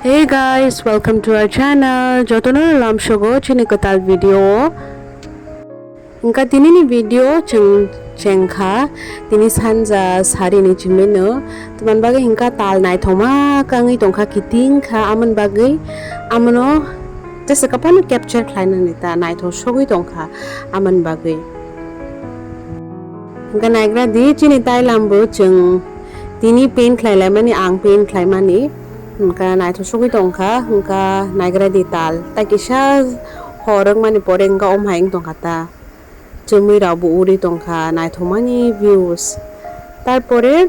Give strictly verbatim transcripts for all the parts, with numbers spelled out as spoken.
Hey guys, welcome to our channel. Jotono lamsogo chini kwtal video o. Hingka tinini video chwng chengkha tini sanja sarini chimino. Tamani bagwi hingka tal naithoma kangwi tongkha, kiting kha, amoni bagwi amono jesa kaphano capture khlainani ta naithok sogwi tongkha amoni bagwi. Hingka naigra di chini tailam bo chwng tini paint khlai laimani, ang paint khlaimani. Hingka naithok sogwi tongkha, hingka naigra di tal. Tai kisa hor wngmani pore hingka om hai wng tongkha ta. Chumui rok bo uri tongkha, naithokmani views. Tarpore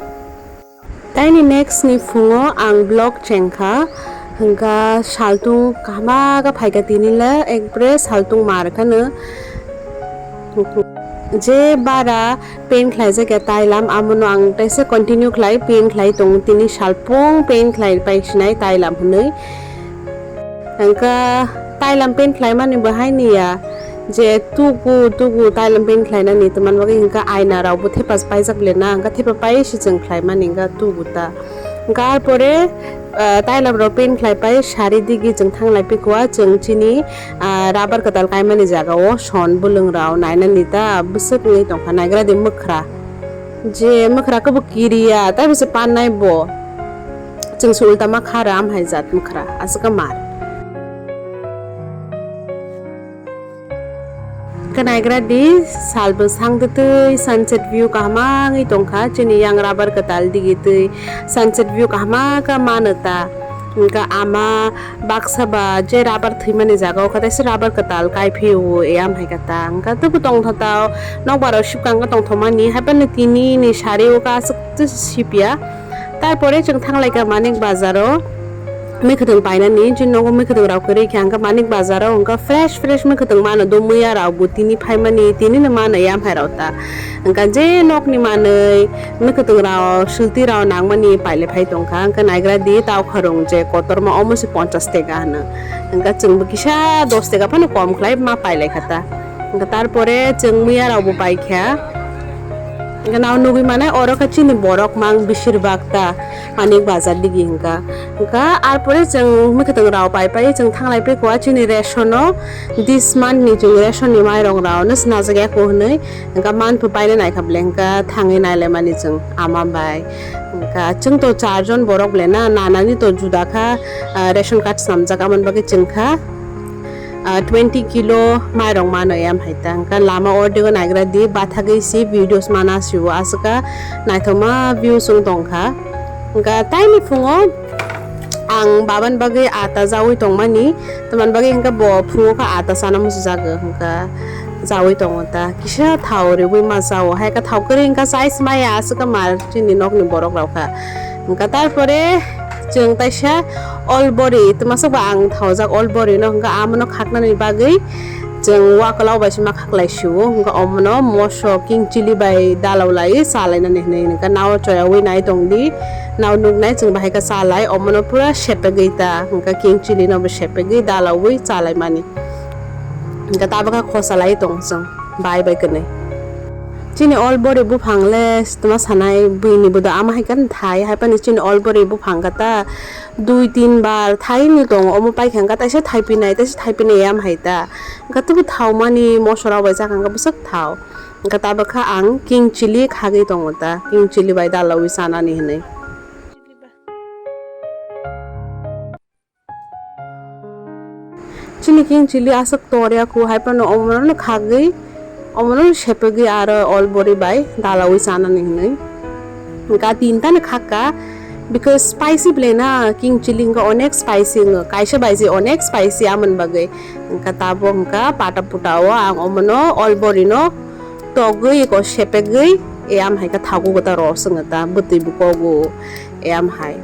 taini next ni phungo ang vlog chengkha, hingka saltung kahma khe phaikha tini le ekbare saltung mar khano. Je bara paint khlaijak ya tailam, amono ang teisa continue khlai paint khlai tongo, tini salpung paint khlai pai sinai tailam hinwi. Hingka tailam paint khlaimani bo haini ya, je tugu tugu tailam paint khlainani, tamani bagwi hingka aina rok bo thepa paijak le na, hingka thepa pai se chwng khlaimani hingka tugu ta. Hingka arpore, ah, tailam rok paint khlai pai sari digi chwng thanglai pikwa chwng chini, ah, rubber kwtal kaimani jaga o son bwlwng rok nainani ta bwswk wngwi tongkha, naigra di mwkhra. Je mwkhra khe bo kiriya, tai bo se pannai bo. Chwng se ulta ma kha ram hai jat mwkhra, aswk khe mar. Khe naigra di sal bwsang twtwi sunset view kaham wngwi tongkha, chini yang rubber kwtal digi twi sunset view kaham khe mano ta. Hingka ama baksa ba je rubber thwimani jaga o khe teisa rubber kwtal kai phio ya hai khe ta. Hingka tubu tongtha ta nokbar o sibkang khe tongthokmani, haiphano tini ni sari o khe aswk sipya. Tarpore chwng thanglaikha Manik Bazar o, mwkhwtwng painani, chini nogo mwkhwtwng rok kwrwi kha, hwnkhe Manik Bazar o hwnkhe fresh fresh mwkhwtwng mano, do muya rok bo tini phaimani, tini no mano ya hai rok ta. Hwnkhe je nokni manwi mwkhwtwng rok, swlti rok nangmani pailai phai tongkha, hwnkhe naigra di tao kharung je kotorma omo se ponchas teka hwno, hwnkhe chwng bo kisa dos teka phano kom khlai ma pailai kha ta. Hwnkhe tarpore chwng muya rok bo paikha. Hwnkhe nao nugwi mane oro khe chini borok mang besir bak ta Manik Bazar digi hwnkha. Hwnkha arpore chwng mwkhwtwng rao pai pai chwng thanglai pai kha chini ration o, this month ni chwng ration ni mairong rao no snajak ya kho hwnwi. Hwnkha man pho paina naikha bele hwnkha thangwi nailai mani chwng ama bai. Hwnkha chwng to char jon borok bele na, nana ni to juda kha, ah, ration card snamjak, amoni bagwi chwng kha ah, twenty kilo mairok mano ya hai ta. Hwnkha lama ordego naigra di bathagwi si videos mana siwo aswka naithokma views wng tongkha. Hwnkha taini phungo ang babani bagwi ata jawi tongmani, tamani bagwi hwnkha bo phungo kha ata chana muchung jago hwnkha jawi tongo ta. Kisa thao riwi ma jao, hai khe thao kwrwi hwnkha chais maya aswka mar chini nokni borok rok kha. Hwnkha tarpore chwng taisa olbori, twmasa ba ang thaojak olbori no hwnkha, amono khaknani bagwi chwng wakwlao bai se ma khaklai sio, hwnkha omono moso king chili bai dalao lai chalainani hinwi hwnkha, nao choyawi nai tongdi, nao nuknai chwng bahai khe chalai, omono pura sepegwi ta hwnkha king chili no bo sepegwi dalawi chalaimani. Hwnkha tabukha khosa lai tong chwng bai bai kwnwi. Chini olbori buphang le twma sanai buini bodo ama hai khe thai, hai phano chini olbori buphang khe ta dui tin bar thai ni tongo, omo paikha hwnkha taisa thai pinai, taisa thai pinai ya hai ta. Hwnkha tubu thaomani mosora bai chakha hwnkha bwswk thao. Hwnkha tabukha ang king chili khagwi tongo ta, king chili bai dalawi chanani hinwi. Chini king chili aswk tor ya kho, hai phano omono khagwi, omono sepegwi aro olbori bai dalawi chanani hinwi. Hwnkha tinta no khakha, because spicy bele na, king chili hwnkha onek spicy wngo, kaisa bai je onek spicy amoni bagwi. Hwnkha tabo hwnkha pata puta o ang omono olbori no togwi eko sepegwi, e am hai khe thago gota ros wngta bwtwi bukogo, e am hai.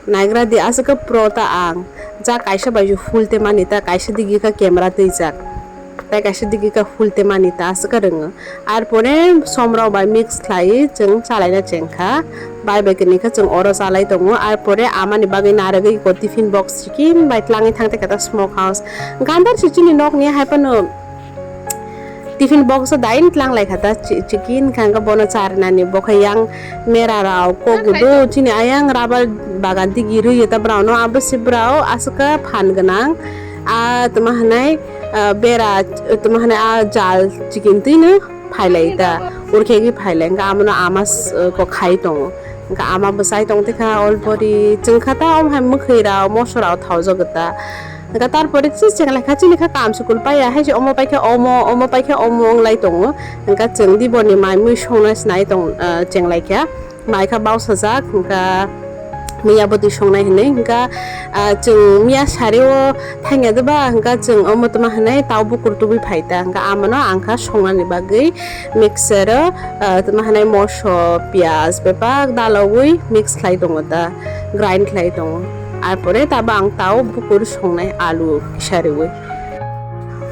Naigra di aswk khe pro ta ang. Ja kaisa bai full te mani ta, kaisa digi khe camera twijak. Tai kaisa digi khe full te mani ta aswk khe rwngo. Ar pore som rok bai mix khlai chwng chalaina chengkha. Bai bai kwnwi khe chwng oro chalai tongo. Ar pore amani bagwi narwgwi ko tiffin box sikin bai twlangwi thang ta khe ta smoke house. Gandar se chini nokni hai phano Tiffin box o dain tlang lai kha ta, chi-, chicken kha, hwnkhe bono charnani bo khe yang mera rok kok gudu, chini ayang rubber bagan digi rwi ta brao no, abo se brao aswk kha phan gwnang. A tma hwnai, ah, bera, tma hwnai, a jal chicken twi no phai lai ta, urkhe khe phai lai, hwnkhe amo no ama s-, ko khai tongo. Hwnkhe ama bwsai tong twi kha already, chwng kha ta omo hai mwkhwi rok, moso rok thaujak ta. Hwnkhe tarpore se chwng lai kha, chini kha kam sukul paiya, hai se omo pai khe omo, omo pai khe omo wng lai tongo. Hwnkhe chwng di boni mai mui songna sinai tong, ah, chwng lai kha. Mai kha bau sajak, hwnkhe miya bwtwi songnai hinwi. Hwnkhe, ah, chwng miya sari o thangya de ba, hwnkhe chwng omo tma hinwi tau bukur tubui phai ta. Hwnkhe amano ang kha songnani bagwi mixer o, ah, tma hinwi moso, piyaj, bebak dalaui mix khlai tongo ta, grind khlai tongo. Arpore tabo ang tau bukur songnai alu kisa riui.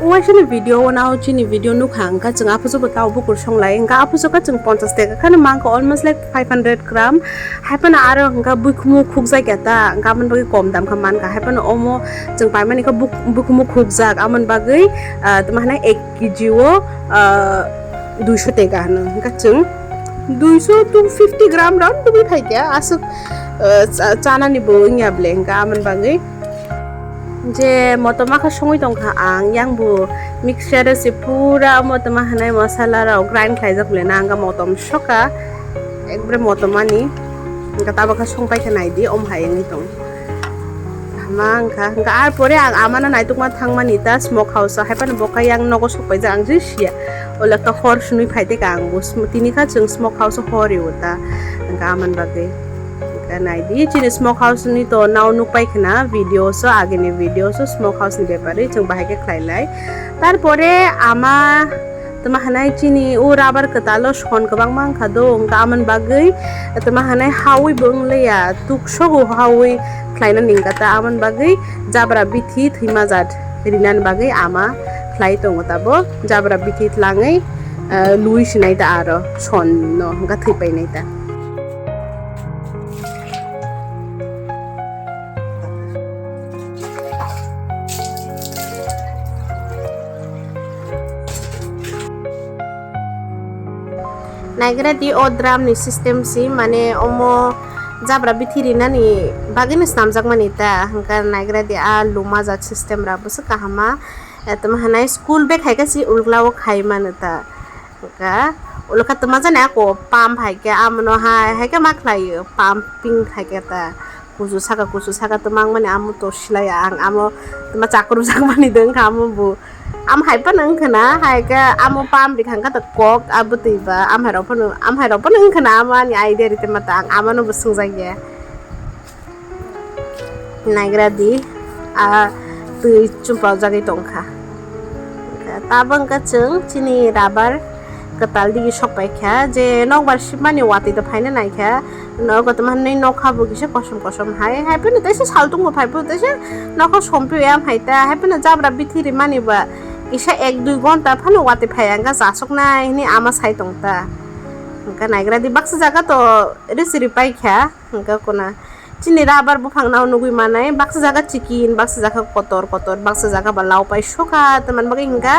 Uaisani video o nao chini video nukha, hwnkha chwng aphuru bo tao bukur songlai, hwnkha aphuru kha chwng ponchas taka khano mankha, almost like five hundred gram. Haiphano aro hwnkha buikhumu khukjak ya ta, hwnkha aboni bagwi kom dam kha mankha. Haiphano omo chwng paimani kha buk-, buikhumu khukjak, aboni bagwi, ah, tamo hwnai ek kg o, ah, duiso taka hwno. Hwnkha chwng duiso to fifty gram rok tubui phaikha, aswk, ah, cha-, chanani bo wngya ble, hwnkha aboni bagwi. Je motom kha songwi tongkha ang, yang bo mixture se pura motom hwnai masala rok grind khlaijak le na, ang motom soka, ekbare motom ani, hwnkha tabo kha songpai kha naidi, om hai wngwi tong. Hama wngkha, hwnkha arpore ang amano naitukma thangmani ta smoke house o, haiphano bo kha yang nogo sokpaijak, ang je siya, o lekha hor swnwi phai teka ang bo sm-, tini kha chwng smoke house o hor rio ta, hwnkha amoni bagwi. Hwnkhe naidi, chini smoke house ni to nao nukpai khna video so, agini video so smoke house ni bepari chwng bahai khe khlai lai. Tarpore ama tma hwnai chini o rubber kwtal o son kwbangma wngkha do, hwnkhe amoni bagwi tma hwnai hawi bo wng liya, tuksogo hawi khlaina ningkha ta, amoni bagwi jabra bithi thwima jat rinani bagwi ama khlai tongo tabo, jabra bithi tlangwi, eh, lui sinai ta aro son no hwnkhe thwipainai ta. Naigra di o drum ni system si, mane omo jabra bithi rinani bagwi no swnamjak mani ta, hwnkhe naigra di a luma jat system ra bwswk kaham ma, eh, tamo hwnai school bag hai khe si ulgla o khai mano ta. Hwnkhe ulo khe twma jani ako pump hai khe amono hai, hai khe ma khlai o, pumping hai khe ta. Kusu saka, kusu saka twma wngmani amo to silai ang, amo twma chakrujak mani de wngkha amo bo. Am hai phano wngkha na, hai khe amo pump rikha wngkha to kok, abo twi ba, am hai rok phano, am hai rok phano wngkha na, amo ani idea ri twma ta ang, amano bo swngjak ya. Naigra di, a twi chumpajagwi tongkha. Tabok wngkha chwng chini rubber kwtal digi sokpai kha, je nokbar sibmani watwi to phaina nai kha. Nogo tamo hinwi nokha bo kisa kosom kosom hai, hai phano teisa saltung bo phai phano teisa nokha sompio ya phai ta, hai phano jabra bithi rimani ba kisa ek dui ghonta phano watwi phai ang kha chasoknai hinwi ama sai tong ta. Hwnkhe naigra di baksa jaga to risi ripai kha. Hwnkhe kona chini rubber buphang no nugwi manai, baksa jaga chikin, baksa jaga kotor kotor, baksa jaga ba lau pai sokha, tamani bagwi hwnkha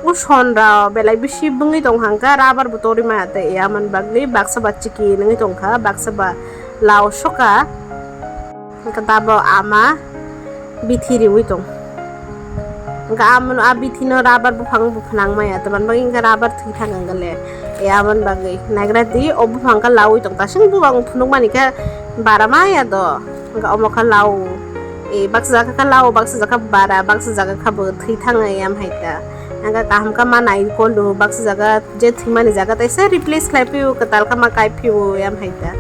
o son rok belai bisi bwngwi tong hwnkha, rubber bo torwi maya tei ya, amani bagwi baksa ba chikin wngwi tongkha, baksa ba lau sokha. Hwnkha tabok ama bithi riwi tong. Hwnkha amo, a bithi no rubber buphang bo phnang maya, tamani bagwi hwnkha rubber thwi thang wngkha le. E, amoni bagwi naigra di, o buphang khe laui tong, ta sing buphang phunuk mani khe bara maya do. Hwnkha omo khe lau, e, baksa jaga khe lau, baksa jaga bara, baksa jaga khe bo thwi thang ya, am hai ta. Hwnkha kaham khe ma nai kol do, baksa jaga je thwimani jaga teisa replace khlai phio, kwtal khe ma kai phio, am hai ta.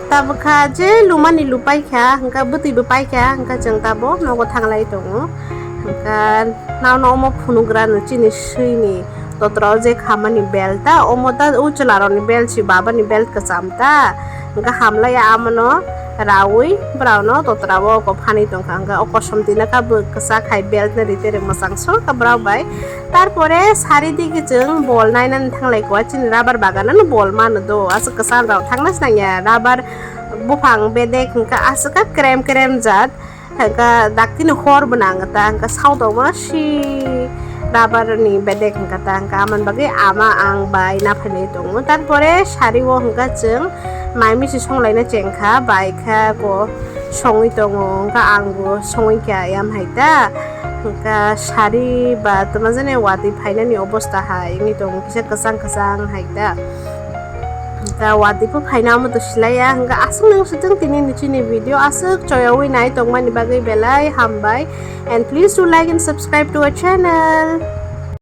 Tabukha je lumani lupai kha, hwnkha bwtwi bo pai kha, hwnkha chwng tabuk nogo thanglai tongo. Hwnkha naono omo phunugrano chini swini totro je khamani belt ta, omo ta o chwlarokni belt si, babani belt kwcham ta. Hwnkha hamlaiya amono rawi borokno totra o kok phanwi tongkha, hwnkhe o kosom twi nokha bwk kwchak hai belt nw ri tere mwchang songkha borok bai. Tarpore sari digi chwng bol nainani thanglai kwa, chini rubber bagan ano bol mano do, aswk kwchang rok thangna sinang ya, rubber buphang bedek hwnkha aswk kha krem krem jat. Hwnkha daktino hor bo nang ta, hwnkha saudokma si rubber ni bedek hwnkha ta, hwnkha amoni bagwi ama ang bai naphailai tongo. Tarpore sari o hwnkha chwng mai misi songlaina chengkha, bai kha ko songwi tongo, hwnkha ang bo songwi kha ayam hai ta. Hwnkha sari ba twma jani watwi phainani obosta hai wngwi tongo, kisa kwchang kwchang hai ta. Hwnkha watwi pho phaina omo to silaiya, hwnkha aswk nang sujung tini ni chini video aswk choyawi nai tongmani bagwi belai hambai, and please do like and subscribe to our channel.